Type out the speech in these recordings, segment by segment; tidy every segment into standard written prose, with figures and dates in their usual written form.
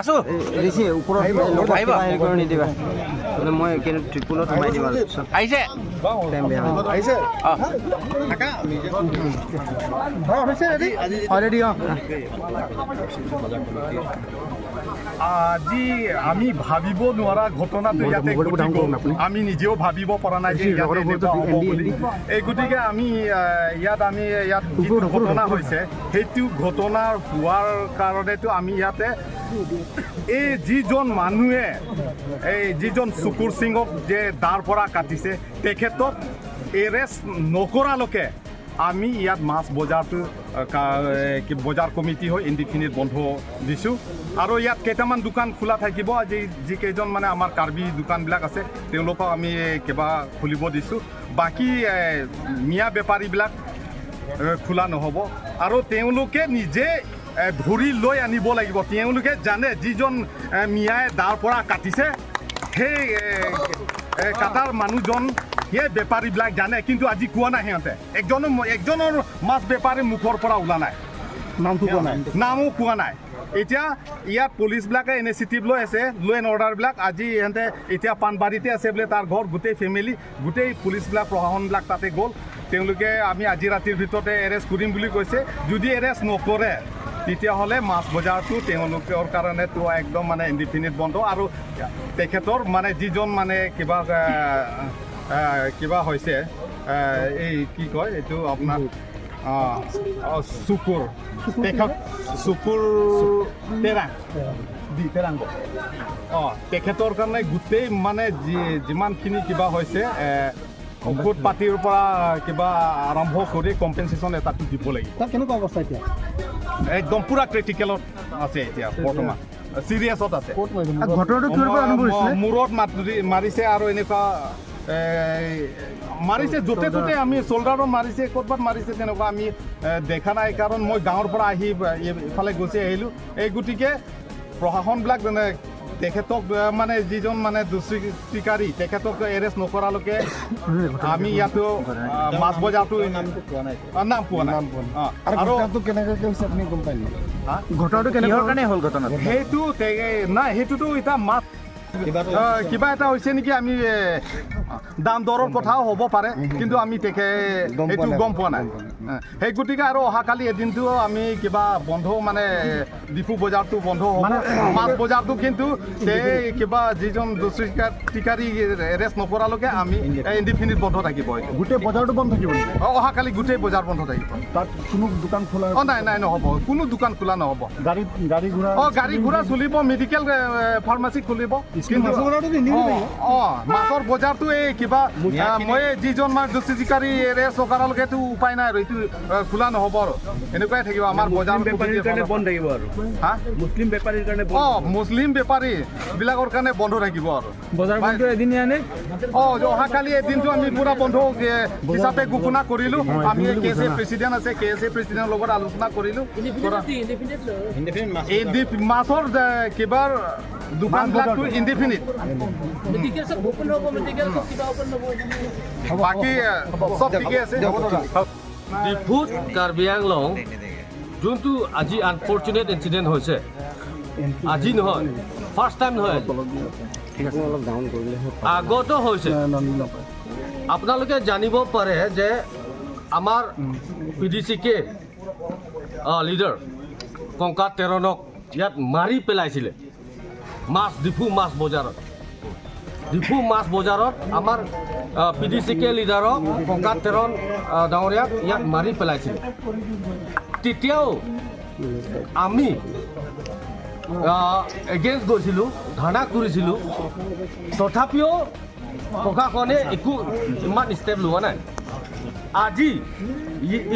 আছো। ঋষি, ওপৰত লগত আহিব। কিবা হেৰি কৰি নিদিবা। মানে মই কিন্তু ত্ৰিপুলত সোমাই দিম আৰু পিছত আহিছে। টাইম বেয়া হৈ যাব। আহিছে। অঁ। ৰেডি। অঁ। আজি আমি ভাবিব নোৱাৰা ঘটনাটো ইয়াতে ঘটি গ'ল। আমি নিজেও ভাবিব পৰা নাই যে ইয়াতে এনেকুৱা হ'ব বুলি। এই গতিকে আমি আমি ইয়াত যিটো ঘটনা হৈছে, সেইটো ঘটনা হোৱাৰ কাৰণেতো আমি ইয়াতে এই যিজন মানুহে, এই যিজন শুকুৰ সিঙক যে দাৰ পৰা কাটিছে, তেখেতক এৰেষ্ট নকৰালৈকে আমি ইয়াত মাছ বজাৰটো কি বজাৰ কমিটি হৈ ইনডিফিনিট বন্ধ দিছোঁ। আৰু ইয়াত কেইটামান দোকান খোলা থাকিব। আজি যিকেইজন মানে আমাৰ কাৰ্বি দোকানবিলাক আছে, তেওঁলোকক আমি কিবা খুলিব দিছোঁ। বাকী মিয়া বেপাৰীবিলাক খোলা নহ'ব আৰু তেওঁলোকে নিজে ধৰি লৈ আনিব লাগিব। তেওঁলোকে জানে যিজন মিয়াই দাৰ পৰা কাটিছে, সেই এ, এ, কাটাৰ মানুহজন সেই বেপাৰীবিলাক জানে, কিন্তু আজি কোৱা নাই সিহঁতে। একজনো একজনৰ মাছ বেপাৰী মুখৰ পৰা ওলা নাই। নামটো কোৱা নাই। নামো কোৱা নাই। এতিয়া ইয়াত পুলিচবিলাকে ইনিচিয়েটিভ লৈ আছে, ল' এণ্ড অৰ্ডাৰবিলাক। আজি ইহঁতে এতিয়া পাণবাৰীতে আছে বোলে তাৰ ঘৰ, গোটেই ফেমিলি, গোটেই পুলিচবিলাক, প্ৰশাসনবিলাক তাতে গ'ল। তেওঁলোকে আমি আজি ৰাতিৰ ভিতৰতে এৰেষ্ট কৰিম বুলি কৈছে। যদি এৰেষ্ট নকৰে, তেতিয়াহ'লে মাছ বজাৰটো তেওঁলোকৰ কাৰণেতো একদম মানে ইনডিফিনিট বন্ধ। আৰু তেখেতৰ মানে যিজন মানে কিবা কিবা হৈছে, এই কি কয় এইটো আপোনাৰ চুকুৰ, তেখেত চুকুৰ তেৰাং দি তেৰাংগ, তেখেতৰ কাৰণে গোটেই মানে যিমানখিনি কিবা হৈছে, ঔষধ পাতিৰ পৰা কিবা আৰম্ভ কৰি কম্পেনচেশ্যন এটাটো দিব লাগিব। তাৰ কেনেকুৱা অৱস্থা এতিয়া? একদম পূৰা ক্ৰিটিকেলত আছে এতিয়া বৰ্তমান, চিৰিয়াছত আছে। ঘটনাটো কিহৰ পৰা আৰম্ভ হৈছিলে? মূৰত মাৰিছে আৰু এনেকুৱা মাৰিছে য'তে ত'তে, আমি চল্ডাৰত মাৰিছে, ক'ৰবাত মাৰিছে, তেনেকুৱা আমি দেখা নাই, কাৰণ মই গাঁৱৰ পৰা আহি ইফালে গুচি আহিলোঁ। এই গতিকে প্ৰশাসনবিলাক মানে তেখেতক মানে যিজন মানে দুষ্কৃতিকাৰী, তেখেতক এৰেষ্ট নকৰালৈকে আমি ইয়াতো মাছ বজাৰটো নাম পোৱা নাই। আৰু আৰু ঘটনাটো কেনেকৈ হৈছে আপুনি গম পাই নেকি? হা? ঘটনাটো কেনেকৈ কিহৰ কাৰণে হ'ল ঘটনাটো? সেইটো নাই, সেইটোতো এতিয়া মাছ কিবা এটা হৈছে নেকি, আমি দাম দৰৰ কথাও হ'ব পাৰে, কিন্তু আমি গম পোৱা সেইটো নাই। গম পোৱা নাই। সেই গতিকে আৰু অহাকালি এদিনটো আমি কিবা বন্ধ, মানে ডিফু বজাৰটো বন্ধ হ'ব মাছ বজাৰটো, কিন্তু সেই কিবা যিজন দুষ্কৃতিকাৰী এৰেষ্ট নকৰালৈকে আমি ইনডিফিনিট বন্ধ থাকিব এইটো। গোটেই বজাৰটো বন্ধ থাকিব নেকি? অহাকালি গোটেই বজাৰ বন্ধ থাকিব। তাত কোনো দোকান খোলা? নাই নাই, নহ'ব, কোনো দোকান খোলা নহ'ব। গাড়ী ঘোঁৰা? গাড়ী ঘোঁৰা চলিব, মেডিকেল ফাৰ্মাচী খুলিব, কিন্তু মাছৰ বজাৰটো নিনিব লাগিব। মাছৰ বজাৰটো এই কিবা মই যিজন মানে দুষ্কৃতিকাৰী এৰেষ্ট নকৰালৈকেতো উপায় নাই আৰু এইটো খোলা নহ'ব আৰু এনেকুৱাই থাকিব আমাৰ বজাৰ। বেপাৰীৰ কাৰণে বন্ধ থাকিব আৰু? হা? মুছলিম বেপাৰীৰ কাৰণে বন্ধ? মুছলিম বেপাৰী বিলাকৰ কাৰণে বন্ধ থাকিব আৰু। বজাৰ বন্ধ এদিনীয়া নে? অহাকালি এদিনটো আমি পূৰা বন্ধ হিচাপে ঘোষণা কৰিলোঁ। আমি কে এছ এ প্ৰেচিডেণ্ট আছে, কে এছ এ প্ৰেচিডেণ্টৰ লগত আলোচনা কৰিলোঁ। এই মাছৰ যে কিবাৰ দোকানবিলাকটো ইনডিফিনিট, বাকী চব ঠিকে আছে। ডিফুত কাৰ্বি আংলং যোনটো আজি আনফৰ্চুনেট ইনচিডেণ্ট হৈছে, আজি নহয়, ফাৰ্ষ্ট টাইম নহয় আজি। অলপ ডাউন কৰিলেহে। আগতো হৈছে। আপোনালোকে জানিব পাৰে যে আমাৰ পি ডি চি কে লিডাৰ কংকা তেৰণক ইয়াত মাৰি পেলাইছিলে মাছ ডিফু মাছ বজাৰত। ডিফু মাছ বজাৰত আমাৰ পি ডি চি কে লিডাৰক কংকা তেৰণ ডাঙৰীয়াক ইয়াত মাৰি পেলাইছিলে। তেতিয়াও আমি এগেইনষ্ট গৈছিলোঁ, ধৰ্ণা কৰিছিলোঁ। তথাপিও প্ৰশাসনে একো ইমান ষ্টেপ লোৱা নাই। আজি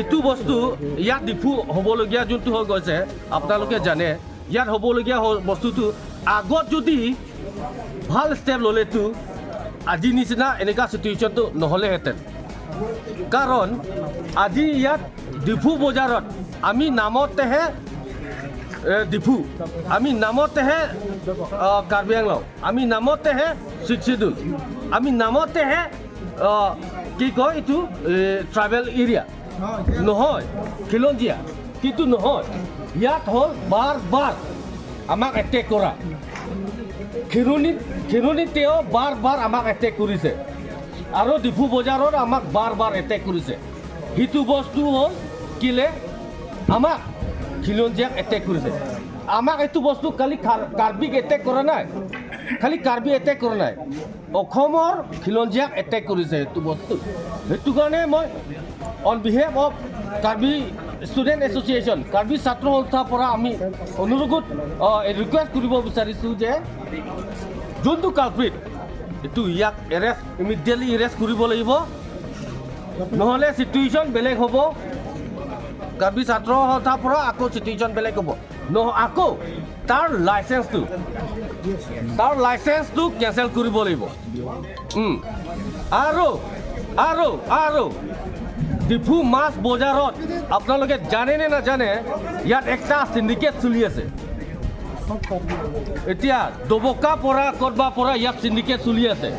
ইটো বস্তু ইয়াত ডিফু হ'বলগীয়া যোনটো হৈ গৈছে, আপোনালোকে জানে, ইয়াত হ'বলগীয়া বস্তুটো আগত যদি ভাল ষ্টেপ ল'লেতো আজি নিচিনা এনেকুৱা চিটুৱেশ্যনটো নহ'লেহেঁতেন। কাৰণ আজি ইয়াত ডিফু বজাৰত আমি নামতেহে ডিফু, আমি নামতেহে কাৰ্বি আংলং, আমি নামতেহে ছিক্স চিডিউল, আমি নামতেহে কি কয় এইটো ট্ৰাইবেল এৰিয়া নহয়, খিলঞ্জীয়া কিন্তু নহয়। ইয়াত হ'ল বাৰ বাৰ আমাক এটেক কৰা। খেৰণিতেও বাৰ বাৰ আমাক এটেক কৰিছে আৰু ডিফু বজাৰত আমাক বাৰ বাৰ এটেক কৰিছে। সেইটো বস্তু হ'ল কিলে আমাক খিলঞ্জীয়াক এটেক কৰিছে। আমাক এইটো বস্তু খালি কাৰ্বিক এটেক কৰা নাই, খালি কাৰ্বি এটেক কৰা নাই, অসমৰ খিলঞ্জীয়াক এটেক কৰিছে সেইটো বস্তু। সেইটো কাৰণে মই on behalf of Karbi student association, Karbi ছাত্ৰ সন্থাৰ পৰা আমি অনুৰোধ ৰিকুৱেষ্ট কৰিব বিচাৰিছোঁ যে যোনটো কালপ্ৰিট এইটো ইয়াক এৰেষ্ট, ইমিডিয়েটলি এৰেষ্ট কৰিব লাগিব, নহ'লে চিটুৱেশ্যন বেলেগ হ'ব। কাৰ্বি ছাত্ৰ সন্থাৰ পৰা আকৌ চিটুৱেশ্যন বেলেগ হ'ব। আকৌ তাৰ লাইচেঞ্চটো কেঞ্চেল কৰিব লাগিব। আৰু আৰু আৰু ডিফু মাছ বজাৰত আপোনালোকে জানে নে নাজানে, ইয়াত একটা চিণ্ডিকেট চলি আছে। এতিয়া দবকা পৰা ক'ৰবাৰ পৰা ইয়াত চিণ্ডিকেট চলি আছে,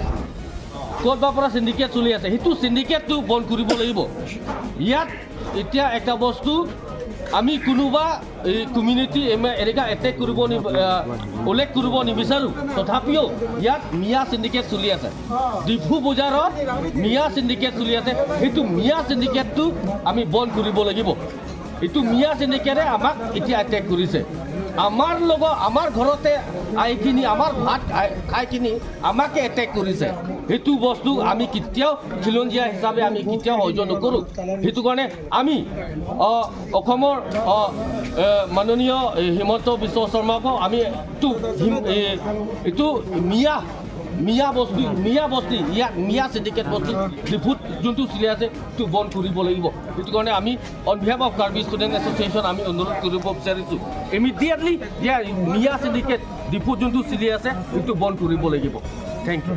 ক'ৰবাৰ পৰা চিণ্ডিকেট চলি আছে, সেইটো চিণ্ডিকেটটো বন্ধ কৰিব লাগিব। ইয়াত এতিয়া এটা বস্তু আমি কোনোবা এই কমিউনিটি এনেকুৱা এটেক কৰিব, উল্লেখ কৰিব নিবিচাৰোঁ, তথাপিও ইয়াত মিয়া চিণ্ডিকেট চলি আছে। ডিফু বজাৰত মিয়া চিণ্ডিকেট চলি আছে, সেইটো মিয়া চিণ্ডিকেটটো আমি বন্ধ কৰিব লাগিব। এইটো মিয়া চিণ্ডিকেটে আমাক এতিয়া এটেক কৰিছে। আমাৰ লগত আমাৰ ঘৰতে আহিখিনি আমাৰ ভাত খাইখিনি আমাকে এটেক কৰিছে। সেইটো বস্তু আমি কেতিয়াও খিলঞ্জীয়া হিচাপে আমি কেতিয়াও সহ্য নকৰোঁ। সেইটো কাৰণে আমি অসমৰ মাননীয় হিমন্ত বিশ্ব শৰ্মাকো আমি এইটো মিয়া বস্তি ইয়াত মিয়া চিণ্ডিকেট বস্তি ডিফুত যোনটো চলি আছে সেইটো বন্ধ কৰিব লাগিব। সেইটো কাৰণে আমি on behalf of Karbi student association আমি অনুৰোধ কৰিব বিচাৰিছোঁ, ইমিডিয়েটলি ইয়াৰ মিয়া চিণ্ডিকেট ডিফুত যোনটো চলি আছে সেইটো বন্ধ কৰিব লাগিব। Thank you.